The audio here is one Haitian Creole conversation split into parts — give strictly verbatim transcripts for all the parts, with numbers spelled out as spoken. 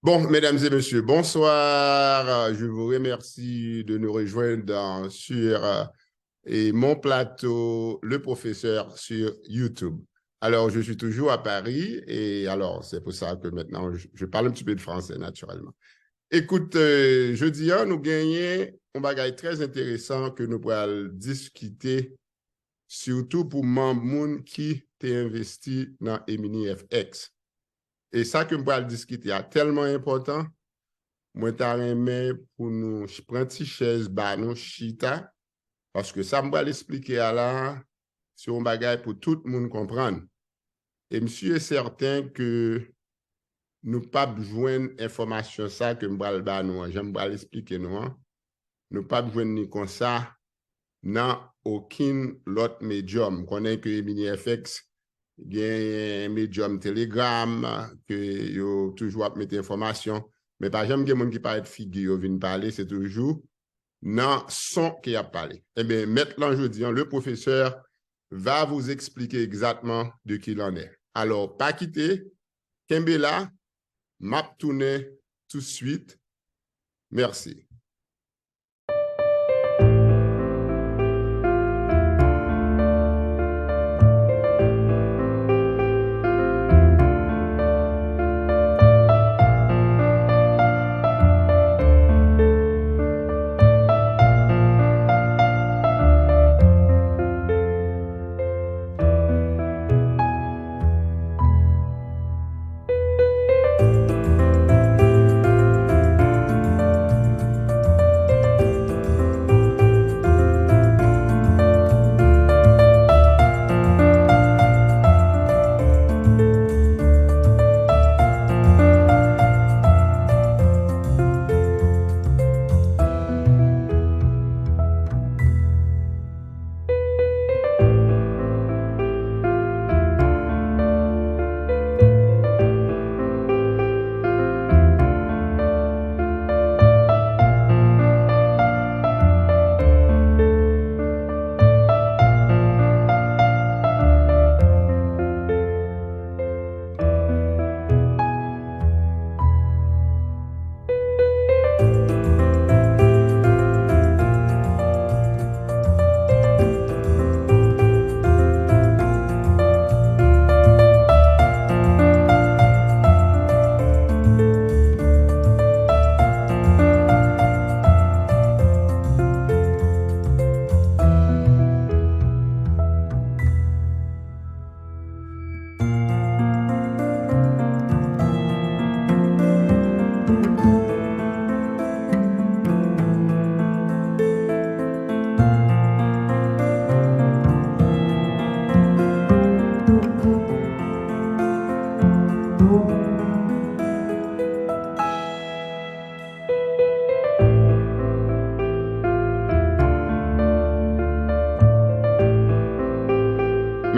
Bon, mesdames et messieurs, bonsoir. Je vous remercie de nous rejoindre dans- sur euh, et mon plateau, le professeur sur YouTube. Alors, je suis toujours à Paris et alors, c'est pour ça que maintenant, je, je parle un petit peu de français, naturellement. Écoute, euh, jodi a, nou genyen yon bagay très intéressant que nou pral diskite, surtout pou manm moun ki te envesti nan Emini F X. E sa ke m pral diskite a tèlman enpòtan, mwen ta renmen pou nou ch- pran ti chèz ba nou chita, paske sa m pral esplike a la, se yon bagay pou tout moun konprann. E m si e sèten ke nou p ap jwenn enfòmasyon sa ke m pral ba nou an, jan m pral esplike nou an, nou p ap jwenn li konsa nan okenn lòt medyòm. M konnen ke Emini F X gen medyòm Telegram, ke yo toujou ap mete enfòmasyon, men pa janm gen moun ki parèt figi yo vin pale, se toujou nan son ke y ap pale. Ebyen, mèt lan jodi an, le professeur va vous expliquer exactement de qui il en est. Alors, pa kite, kenbe la, m ap tounen tout de suite. Merci.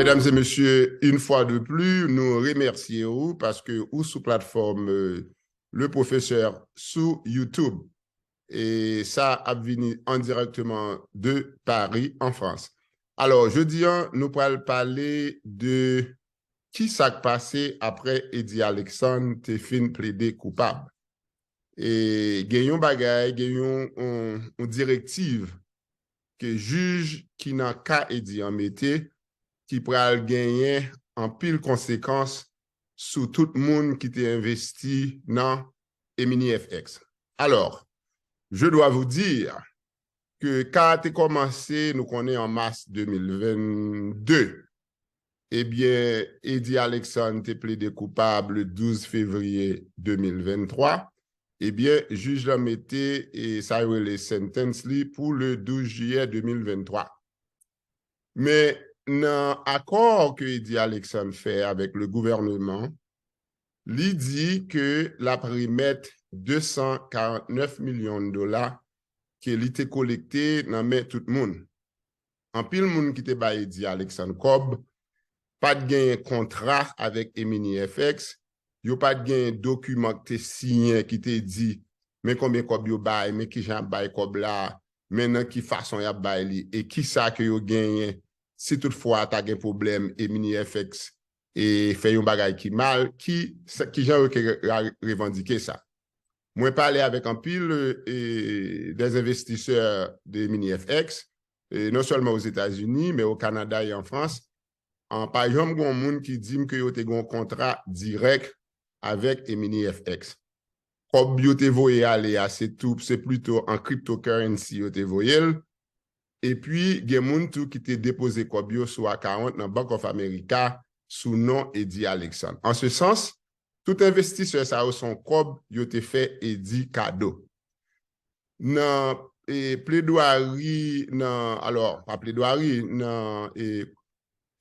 Medam e mesye, yon fwa de pli, nou remèsye ou paske ou sou platfòm, euh, Le Professeur sou YouTube. E sa ap vini an dirèkteman de Paris, an Frans. Alò, jodi a, nou pral pale de ki sa k pase apre Eddy Alexandre te fin plede koupab. E gen yon bagay, gen yon, yon, yon direktiv ke jij ki nan ka Eddy an mete, ki pral genyen anpil konsekans sou tout moun ki te envesti nan Emini F X. Alors, je dois vous dire que ka a te kòmanse, nou konnen, an mas de mil venn de. Ebyen, Eddy Alexandre te plede koupab le douz fevriye de mil venn twa. Ebyen, jij la mete, e, sa yo rele sentence li pou le douz jiyè de mil venn twa. Men nan akò ke Eddy Alexandre fè avèk le gouvèneman, li di ke l ap remèt de san karant nèf milyon dola ke li te kolekte nan men tout moun. Anpil moun ki te bay Eddy Alexandre kòb pa t genyen kontra avèk Emini F X, yo pa t genyen dokiman ki te siyen ki te di men konbyen kòb yo bay, men kijan y ap bay kòb la, men nan ki fason y ap bay li, e kisa ke yo genyen si toutfwa ta gen pwoblèm Emini F X e fè yon bagay ki mal, ki, sa- kijan yo ke ra- revandike sa. Mwen pale avèk anpil e, des investisseurs de Mini F X, e non sèlman Ozetazini, men o Kanada e an Frans. An, pa janm gen yon moun ki di m ke yo te gen yon kontra dirèk avèk e Mini F X. Kòb yo te voye ale a, se tou, se plito an cryptocurrency yo te voye l. Epi, gen moun tou ki te depoze kòb yo sou account nan Bank of America sou non Eddie Alexandre. An se sans, tout envestisè sa yo se yon kòb yo te fè Eddie kado. Nan e, pledwari, nan, alò, pa pledwari, nan e,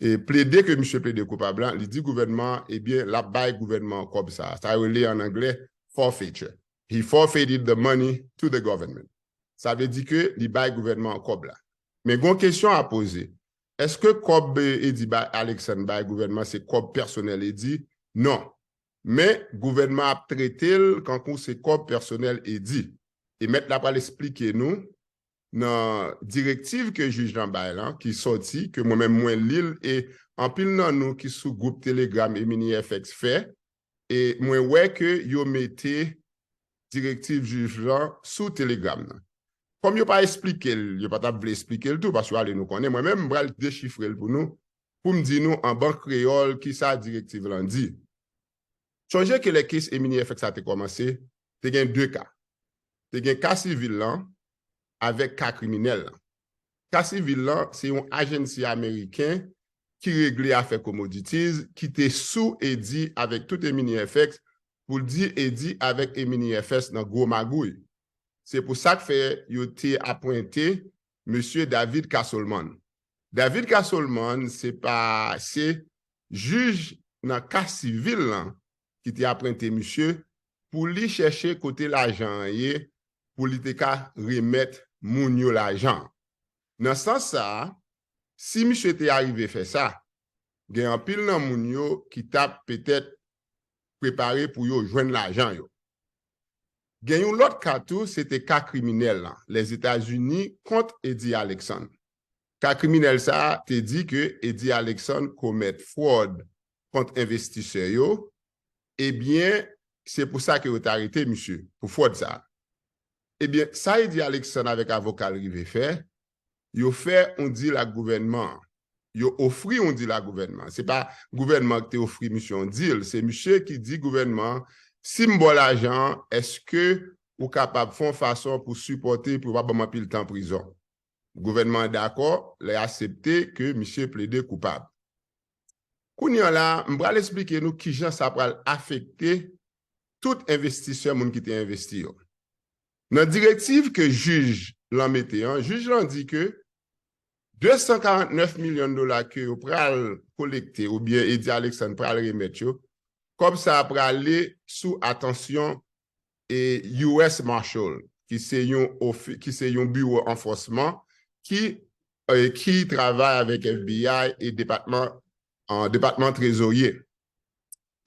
e plede ke misye plede koupab la, li di gouvènman an, ebyen, l ap bay gouvènman an kòb sa a. Sa yo rele an anglè forfeiture. He forfeited the money to the government. Sa vle di ke li bay gouvènman an kòb la. Men gon kesyon a poze. Èske kòb e, Eddie ba, Alexandre bay gouvènman se kòb pèsonèl Eddie? Non. Men gouvènman ap trete l kankou se kòb pèsonèl Eddie. E mèt la pral esplike nou nan direktiv ke jij lan bay lan, ki sòti, ke mwen menm mwen li l, e anpil nan nou ki sou gwoup Telegram e Mini F X fè, e mwen wè ke yo mete direktiv jij lan sou Telegram nan. Kòm yo pa esplike l, yo pa t ap vle esplike l tou, paske ale nou konnen, mwen menm m pral dechifre l pou nou, pou m di nou an bon kreyòl kisa direktiv lan di. Sonje ke lè kes e Mini F X sa te kòmanse, te gen de ka. Te gen ka sivil lan avèk ka kriminèl lan. Ka sivil lan, se yon ajansi ameriken ki regle afè commodities, ki te sou Eddie avèk tout e Mini F X pou l di Eddie avèk e Mini F X nan gwo magouy. Se pou sa k fè yo te apwente mesye David Castleman. David Castleman se pa, se jij nan ka sivil lan ki te apwente misye pou li chèche kote lajan an ye pou li te ka remèt moun yo lajan. Nan sans sa a, si misye te arive fè sa, gen anpil nan moun yo ki t ap petèt prepare pou yo jwenn lajan yo. Gen yon lòt ka tou, se te ka kriminèl lan, Lèzetazini kont Eddie Alexandre. Ka kriminèl sa a te di ke Eddie Alexandre komèt fwòd kont envestisè yo, ebyen, se pou sa ke yo te arete misye, pou fwòd sa a. Ebyen, sa Eddie Alexandre avèk avoka l rive fè, yo fè yon deal ak gouvènman an. Yo ofri yon deal ak gouvènman an. Se pa gouvènman an ki te ofri misye yon deal, se misye ki di gouvènman an, si m ba w lajan an, èske ou kapab fè yon fason pou sipòte, pou w pa ban m anpil tan prizon? Gouvènman an dakò, li aksepte ke misye plede koupab. Kounye a la, m pral esplike nou kijan sa pral afekte tout envestisè, moun ki te envesti yo. Nan direktiv ke jij lan mete an, jij lan di ke de san karant nèf milyon dola ke yo pral kolekte oubyen Eddie Alexandre pral remèt yo, kòb sa a prale sou atansyon e U S Marshal, ki se yon ofi, ki se yon biwo anfòsman ki, e, ki travay avèk F B I e depatman, an, depatman trezorye,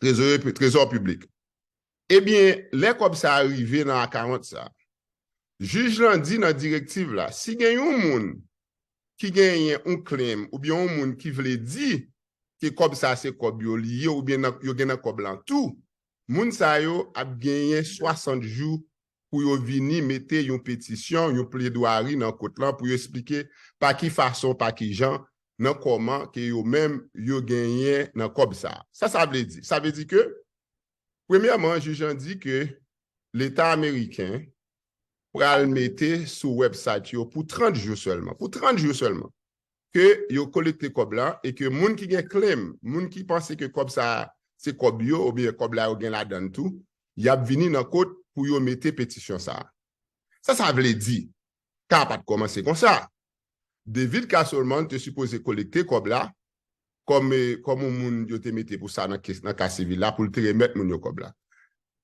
trezorye, trezò piblik. Ebyen, lè kòb sa a rive nan akawont sa a, jij lan di nan direktiv la, si gen yon moun ki genyen yon claim oubyen yon moun ki vle di ke kòb sa a se kòb yo li ye oubyen nan, yo gen nan kòb lan tou, moun sa yo ap genyen swasant jou pou yo vini mete yon petisyon, yon pledwari nan kot lan pou yo esplike pa ki fason, pa ki jan, nan kòman ke yo menm yo genyen nan kòb sa a. Sa sa vle di? Sa vle di ke, premyèman, jij lan di ke Leta ameriken pral mete sou website yo pou trant jou sèlman, pou trant jou sèlman, ke yo kolekte kòb la e ke moun ki gen claim, moun ki panse ke kòb sa a se kòb yo oubyen kòb la yo gen ladan l tou, y ap vini nan kot pou yo mete petisyon sa a. Sa sa vle di? Ka a pa t kòmanse konsa. David Castleman te sipoze kolekte kòb la kòm, e, kòm yon moun yo te mete pou sa nan kes, nan ka sivil la, pou l te remèt moun yo kòb la.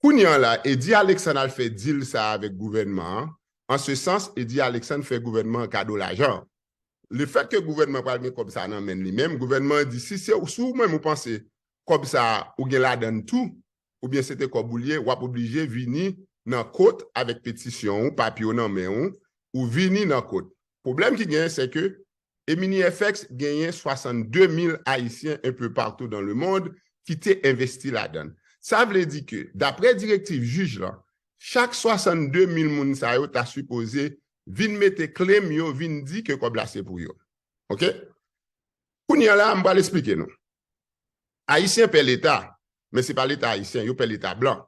Kounye a la, Eddie Alexandre al fè deal sa a avèk gouvènman an. An se sans, Eddie Alexandre fè gouvènman an kado lajan. Lefèt ke gouvènman pral gen kòb sa a nan men l li menm, gouvènman an di, si se, si ou menm ou panse kòb sa a ou gen ladan l tou, oubyen se te kòb ou li ye, w ap oblije vini nan kot avèk petisyon ou, papye w nan men w, ou vini nan kot. Pwoblèm ki genyen, se ke e Mini F X genyen swasannde mil Ayisyen un peu partout dans le monde ki te envesti ladan l. Sa vle di ke, daprè direktiv jij lan, Chak swasannde mil moun sa yo ta sipoze vin mete claim yo, vin di ke kòb la se pou yo. Oke? Kounye a la, m pral esplike nou. Ayisyen pè Leta, men se pa Leta ayisyen, yo pè Leta blan.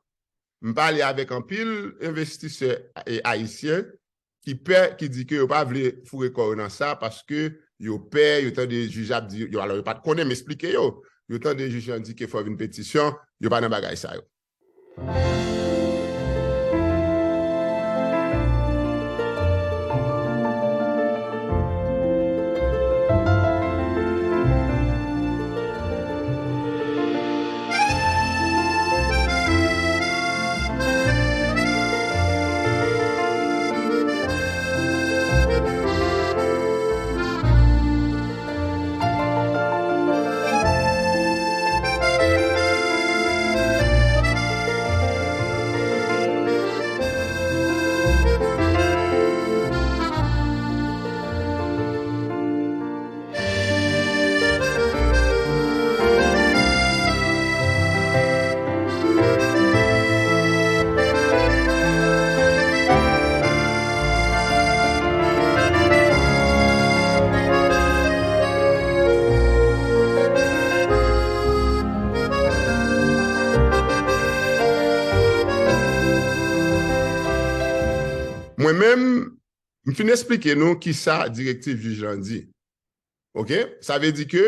M pale avèk anpil envestisè, e, ayisyen ki pè, ki di ke yo pa vle foure kò yo nan sa paske yo pè, yo tande jij ap di, yo, alò yo pa t konnen, m esplike yo. Yo tande jij lan di ke fò vin petisyon, yo pa nan bagay sa yo. Mwen menm, m fin esplike nou kisa direktiv jij lan di. Oke? Sa vle di ke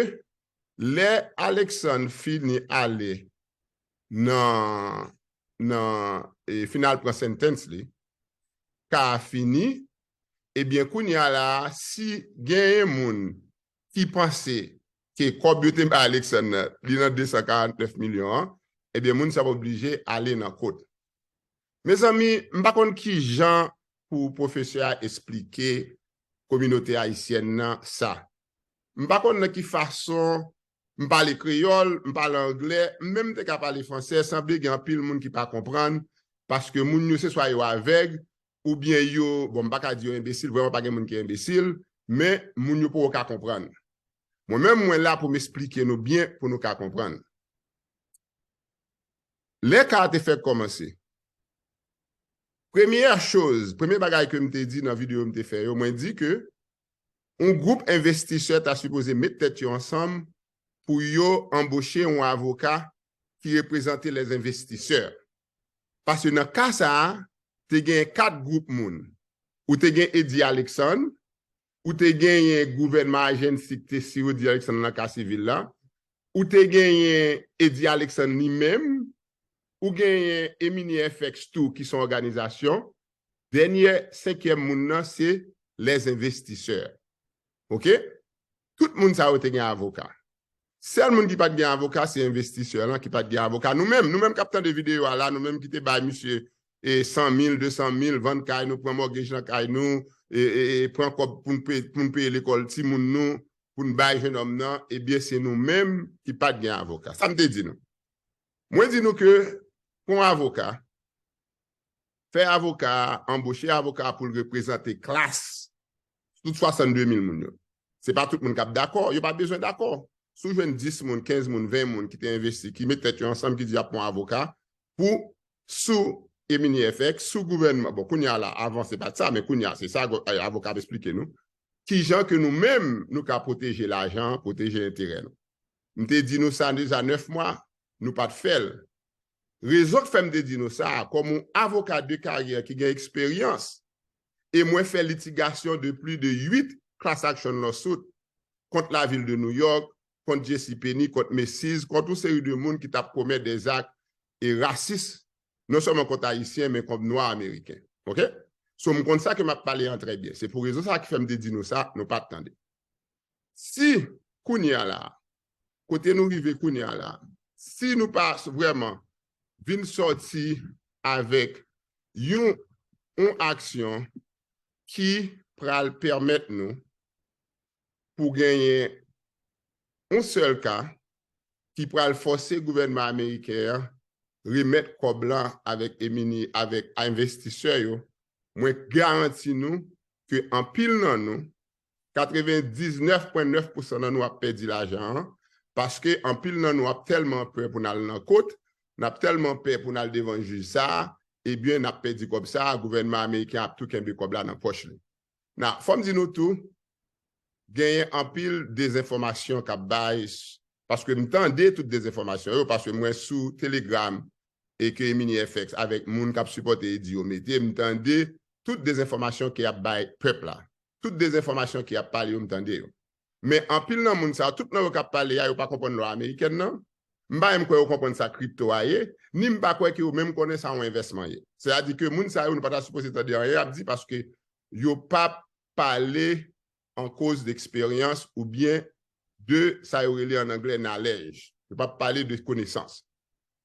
lè Alexandre fini ale nan, nan, e, fin al pran sentence li, ka a fini, ebyen, kounye a la, si genyen moun ki panse ke kòb yo te bay Alexandre nan, li nan de san karant nèf milyon an, ebyen, moun sa oblije ale nan kot. Mezanmi, m pa konn ki jan pou pwofesè a esplike kominote ayisyèn nan sa. M pa konn nan ki fason, m pale kreyòl, m pale anglè, m menm te ka pale fransè, sanble gen anpil moun ki pa konprann, paske moun yo se swa yo avèg, oubyen yo, bon, m pa ka di yo enbesil, vrèman pa gen moun ki enbesil, men moun yo poko ka konprann. Mwen menm, mwen la pou m esplike nou byen, pou nou ka konprann. Lè ka a te fèk kòmanse, premyè choz, premye bagay ke m te di nan videyo m te fè yo, mwen di ke yon gwoup envestisè ta sipoze met tèt yo ansanm pou yo anboche yon avoka ki reprezante les investisseurs. Paske nan ka sa a, te gen kat gwoup moun. Ou te gen Eddy Alexandre, ou te genyen gouvènman Ajanti ki te siredi Alexandre nan ka sivil la, ou te genyen Eddy Alexandre li menm, ou genyen Emini F X tou ki se yon òganizasyon, dènyè senkyèm moun nan se les investisseurs. Oke? Tout moun sa yo te gen avoka. Sèl moun ki pa t gen avoka, se envestisè lan ki pa t gen avoka. Nou menm, nou menm k ap tande videyo a la, nou menm ki te bay misye, e, san mil, de san mil, vann kay nou, pran mògej nan kay nou, e, e, e, pran kòb pou n peye, pou n peye lekòl timoun nou, pou n bay jennonm nan, ebyen, se nou menm ki pa t gen avoka. Sa m te di nou. Mwen di nou ke, pran avoka, fè avoka a, anboche avoka a pou l reprezante klas tout swasannde mil moun yo. Se pa tout moun k ap dakò, yo pa bezwen dakò. Si w jwenn dis moun, kenz moun, ven moun ki te envesti, ki met tèt yo ansanm, ki di y ap pran avoka pou sou Emini F X, sou gouvènman, bon, kounye a la, avan se pa t sa, men kounye a se sa, go- eh, avoka ap esplike nou. Kijan ke nou menm, nou ka pwoteje lajan an, pwoteje enterè nou. M te di nou sa deja nèf mwa, nou pa t fè l. Rezon k fè m te di nou sa, kòm yon avoka de karyè ki gen eksperyans, e mwen fè litigasyon de plis de uit class action lawsuit kont lavil de New York, kont JCPenney, kont Macy's, kont yon seri de moun ki t ap komèt dèzak e rasis, non sèlman kont Ayisyen, men kont Nwa Ameriken. Oke? So, m konn sa ke m ap pale an trè byen. Se pou rezon sa ki fè m te di nou sa, nou pa t tande. Si, kounye a la, kote nou rive kounye a la, si nou pa s- vrèman vin sòti avèk yon, yon aksyon ki pral pèmèt nou pou genyen yon sèl ka ki pral fòse gouvènman ameriken an remèt kòb lan avèk Emini, avèk envestisè yo, mwen garanti nou ke anpil nan nou, katrevendiznèf pwen nèf pousan nan nou ap pèdi lajan an, paske anpil nan nou ap tèlman pè pou n al nan kot, n ap tèlman pè pou n al devan jij sa a, ebyen, n ap pèdi kòb sa a, gouvènman ameriken ap tou kenbe kòb la nan pòch li. Nan, fò m di nou tou, genyen anpil dezenfòmasyon k ap bay, paske m tande tout dezenfòmasyon yo, paske mwen sou Telegram e ke Emini F X avèk moun k ap sipòte Edi yo mete, m tande tout dezenfòmasyon ke y ap bay pèp la. Tout dezenfòmasyon ke y ap pale yo, m tande yo. Men anpil nan moun sa yo, tout nan yo k ap pale a, yo pa konprann lwa amerikèn nan. M pa menm kwè yo konprann sa kripto a ye, ni m pa kwè ke yo menm konnen sa yon envèsman ye. Sètadi ke moun sa yo, nou pa ta sipoze tande anyen y ap di, paske yo p ap pale an koz d'eksperyans oubyen de sa yo rele an anglè knowledge. Yo p ap pale de konesans.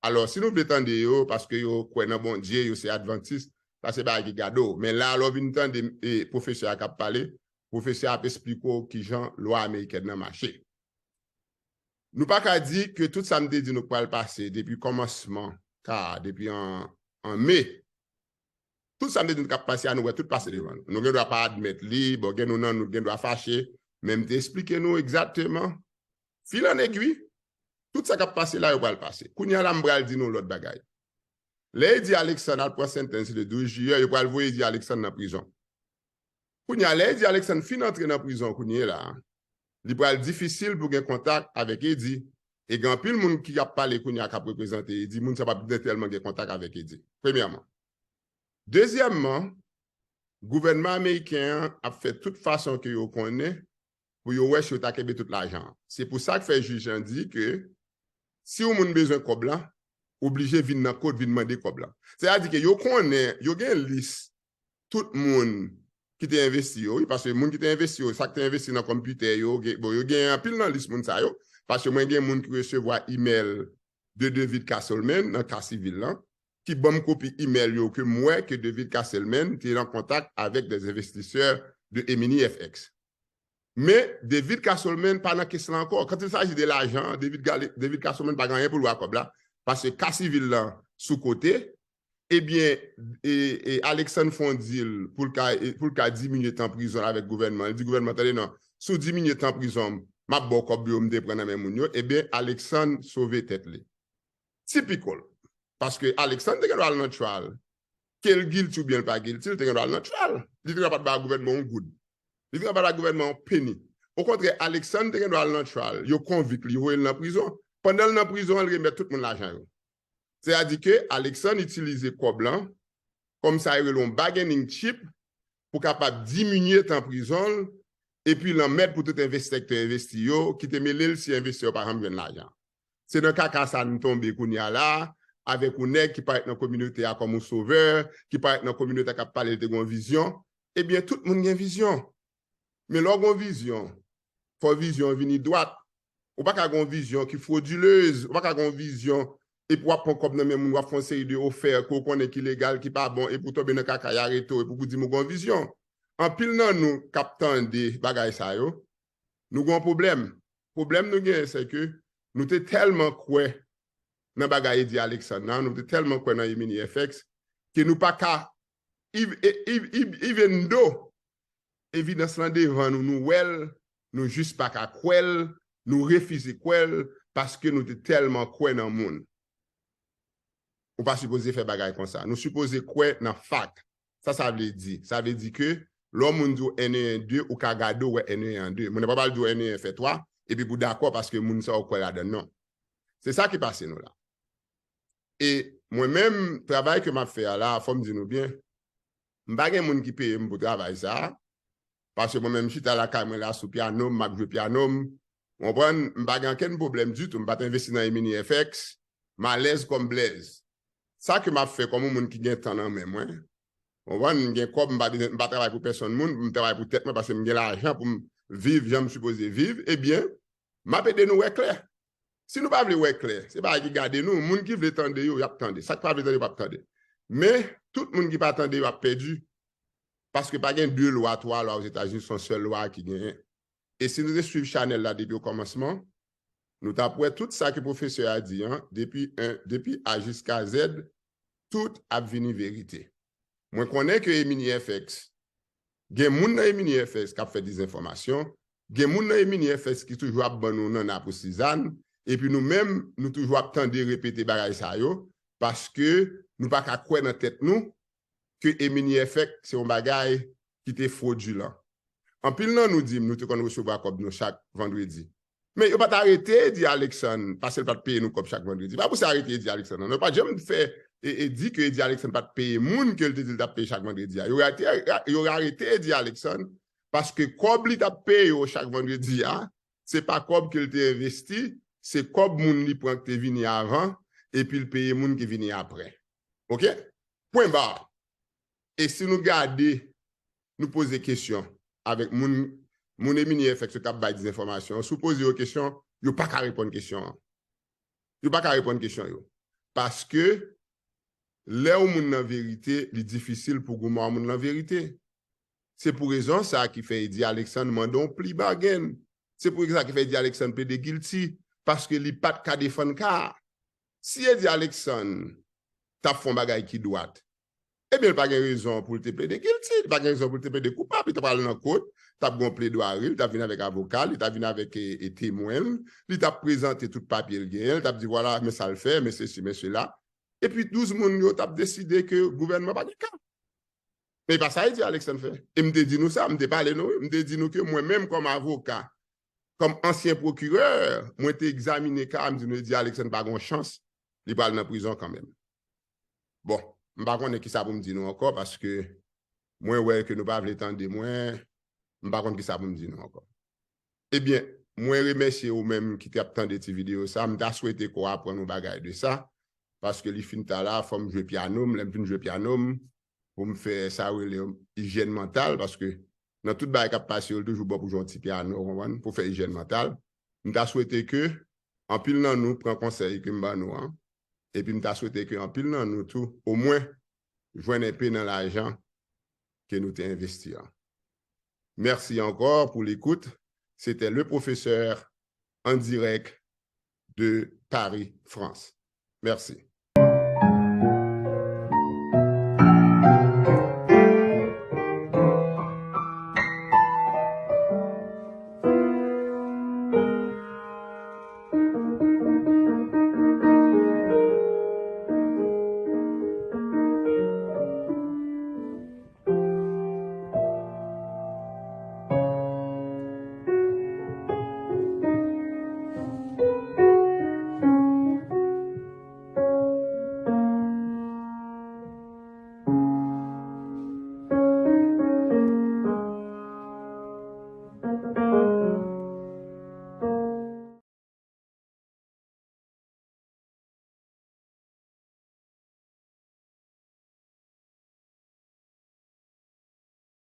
Alò, si nou vle tande yo, paske yo kwè nan Bondye, yo se advantis, sa se bagay ki gade w. Men la, lè w vin tande e, pwofesè a k ap pale, pwofesè a ap esplike w kijan lwa amerikèn nan mache. Nou pa ka di ke tout sa m te di nou k pral pase depi kòmansman ka, depi an, an me, tout sa m te di nou k ap pase a, nou wè tout pase devan nou. Nou gen dwa pa admèt li, bon, gen nou nan nou gen dwa fache, men m te esplike nou egzakteman, fil an egwi, tout sa k ap pase la, yo pral pase. Kounye a la, m pral di nou lòt bagay. Lè Edi Alexandre al pran santans le douz jiyè, yo pral voye Edi Alexandre nan prizon. Kounye a, lè Edi Alexandre fin antre nan prizon kounye la, li pral difisil pou gen kontak avèk Edi. E gen anpil moun ki ap pale kounye a k ap reprezante Edi, moun sa p ap nètèlman gen kontak avèk Edi. Premyèman. Dezyèmman, gouvènman ameriken an ap fè tout fason ke yo konnen pou yo wè si yo ta kenbe tout lajan an. Se pou sa k fè jij lan di ke si yon moun bezwen kòb lan, oblije vin nan kòd, vin mande kòb lan. Sètadi ke yo konnen, yo gen lis tout moun ki te envesti yo, wi, paske moun ki te envesti yo, sa k te envesti nan konpitè yo, gen, bon, yo gen anpil nan lis moun sa yo, paske mwen gen moun ki resevwa imèl de David Castleman nan ka sivil lan, ki ban m kopi imèl yo ke m wè ke David Castleman te an kontak avèk des investisseurs de Emini F X. Men David Castleman pa nan kes la ankò. Quand il s'agit de l'argent, David, Gale- David Castleman pa gen anyen pou l wè ak kòb la, paske ka sivil lan sou kote, ebyen, e, e Alexandre fè yon deal pou l ka, e, pou l ka diminye tan prizon l avèk gouvènman. Li di gouvènman, tande non, si w diminye tan prizon m, m ap ba w kòb yo m te pran nan men moun yo, ebyen, Alexandre sove tèt li. Typical. Paske Alexandre te gen dwa al nan trial. Ke l guilty oubyen l pa guilty, li te gen dwa al nan trial. Li te gen dwa pa t ba gouvènman yon goud. Li te gen dwa pa t ba gouvènman yon penny. Okontrè, Alexandre te gen dwa al nan trial. Yo konvik li, yo voye l nan prizon. Pandan l nan prizon an, l remèt tout moun lajan yo. Sètadi ke Alexandre itilize kòb lan kòm sa yo rele yon bargaining chip pou kapab diminye tan prizon l, epi lanmèd pou tout envestè ki te envesti yo, ki te mele l si envestè yo pa janm jwenn lajan. Se nan kaka sa n tonbe kounye a la, avèk yon nèg ki parèt nan kominote a kòm yon sovè, ki parèt nan kominote a k ap pale, l te gen yon vizyon. Ebyen, tout moun gen vizyon. Men lè w gen yon vizyon, fò vizyon an vini dwat. Ou pa ka gen yon vizyon ki fwodilez, ou pa ka gen yon vizyon epi w ap pran kòb nan men moun, w ap fè yon seri de ofè ke w konnen ki legal, ki pa bon, epi w tonbe nan kaka, y arete w, epi w di m ou gen yon vizyon. Anpil nan nou k ap tande bagay sa yo, nou gen yon pwoblèm. Pwoblèm nou genyen, se ke nou te tèlman kwè nan bagay Edi Alexandre nan, nou te tèlman kwè nan Emini F X, ke nou pa ka, ev- e- ev- ev- even though evidans lan devan nou, nou wè l, nou jis pa ka kwè l, nou refize kwè l, paske nou te tèlman kwè nan moun. Ou pa sipoze fè bagay konsa. Nou sipoze kwè nan fak. Sa sa vle di? Sa vle di ke lè yon moun di w en e en de, ou ka gade w wè en e en an de. Moun nan pa pral di w en e en fè twa, epi pou dakò paske moun sa w kwè ladan l, non. Se sa ki pase nou la. E mwen menm, travay ke m ap fè a la, fò m di nou byen, m pa gen moun ki peye m pou travay sa a, paske mwen menm m chita lakay mwen la sou pyano m, m ap jwe pyano m, w konprann, m pa gen okenn pwoblèm ditou, m pa t envesti nan Emini F X, m alèz kòm blèz. Sa ke m ap fè kòm yon moun ki gen tan nan men mwen, w konprann, m gen kòb, m pa bezwen, m pa travay pou pèsonn moun, m travay pou tèt mwen paske m gen lajan pou m viv jan m sipoze viv, ebyen, m ap ede nou wè klè. Si nou pa vle wè klè, se bagay ki gade nou, moun ki vle tande yo, y ap tande. Sa k pa vle tande yo p ap tande. Men, tout moun ki pa tande yo ap pèdi. Paske pa gen de lwa, twa lwa Ozetazini, se yon sèl lwa ki genyen. E si nou te swiv chanèl la depi okòmansman, nou t ap wè tout sa ke pwofesè a di an, depi en, depi A jiska Z, tout ap vini verite. Mwen konnen ke Emini F X, gen moun nan Emini F X k ap fè dezenfòmasyon, gen moun nan Emini F X ki toujou ap ban nou nanna pou sizàn, epi nou menm, nou toujou ap tande repete bagay sa yo, paske Nou pa ka kwè nan tèt nou ke Emini F X se yon bagay ki te fwodilan. Anpil nan nou di m nou te konn resevwa kòb nou chak vandredi. Men yo pa t arete Eddy Alexandre paske l pa t peye nou kòb chak vandredi. Pa pou sa arete Eddy Alexandre, non. Yo pa t janm fè e, e di ke Eddy Alexandre pa t peye moun ke l te di l t ap peye chak vandredi a. Yo arete, yo arete Eddy Alexandre paske kòb li t ap peye yo chak vandredi a, se pa kòb ke l te envesti, se kòb moun li pran ki te vini avan, epi l peye moun ki vini apre. Oke? Pwen ba. E si nou gade, nou poze kesyon avèk moun, moun Emini F X yo k ap bay dezenfòmasyon, si w poze yo kesyon, yo pa ka reponn kesyon an. Yo pa ka reponn kesyon yo. Paske lè yon moun nan verite, li difisil pou goumen yon moun nan verite. Se pou rezon sa ki fè Eddy Alexandre mande yon plea bargain. Se pou sa ki fè Eddy Alexandre plede guilty, paske li pa t ka defann ka a. Si Eddy Alexandre t ap fè yon bagay ki dwat, ebyen, li pa gen rezon pou l te plede guilty, li pa gen rezon pou l te plede koupab, li t ap al nan kot, t ap gen yon pledwari, li t ap vin avèk avoka l, li t ap vin avèk e, e temwen l, li t ap prezante tout papye l genyen, li t ap di, vwala, men sa l fè, men sesi, men sela. Epi douz moun yo t ap deside ke gouvènman pa gen ka. Men e pa sa Eddy Alexandre fè. E m te di nou sa, m te pale nou, wi, m te di nou ke mwen menm kòm avoka, kòm ansyen pwokirè, mwen te egzamine ka a, m di nou Eddy Alexandre pa gen chans, li pral nan prizon kanmenm. Bon, m pa konnen kisa pou m di nou ankò, paske mwen wè ke nou pa vle tande mwen, m pa konn kisa pou m di nou ankò. Ebyen, mwen remèsye ou menm ki t ap tande ti videyo sa, m ta swete ke w aprann yon bagay de sa, paske li fin ta la, fò m jwe pyano m, lè m fin jwe pyano m, pou m fè sa yo rele ijyèn mantal, paske nan tout bagay k ap pase yo, li toujou bon pou jwe yon ti pyano, w konprann, pou fè ijyèn mantal. M ta swete ke anpil nan nou pran konsèy ke m ban nou an, epi m ta swete ke anpil nan nou tou, omwen, jwenn enpe nan lajan ke nou te envesti an. Merci encore pour l'écoute. C'était le professeur en direct de Paris, France. Merci.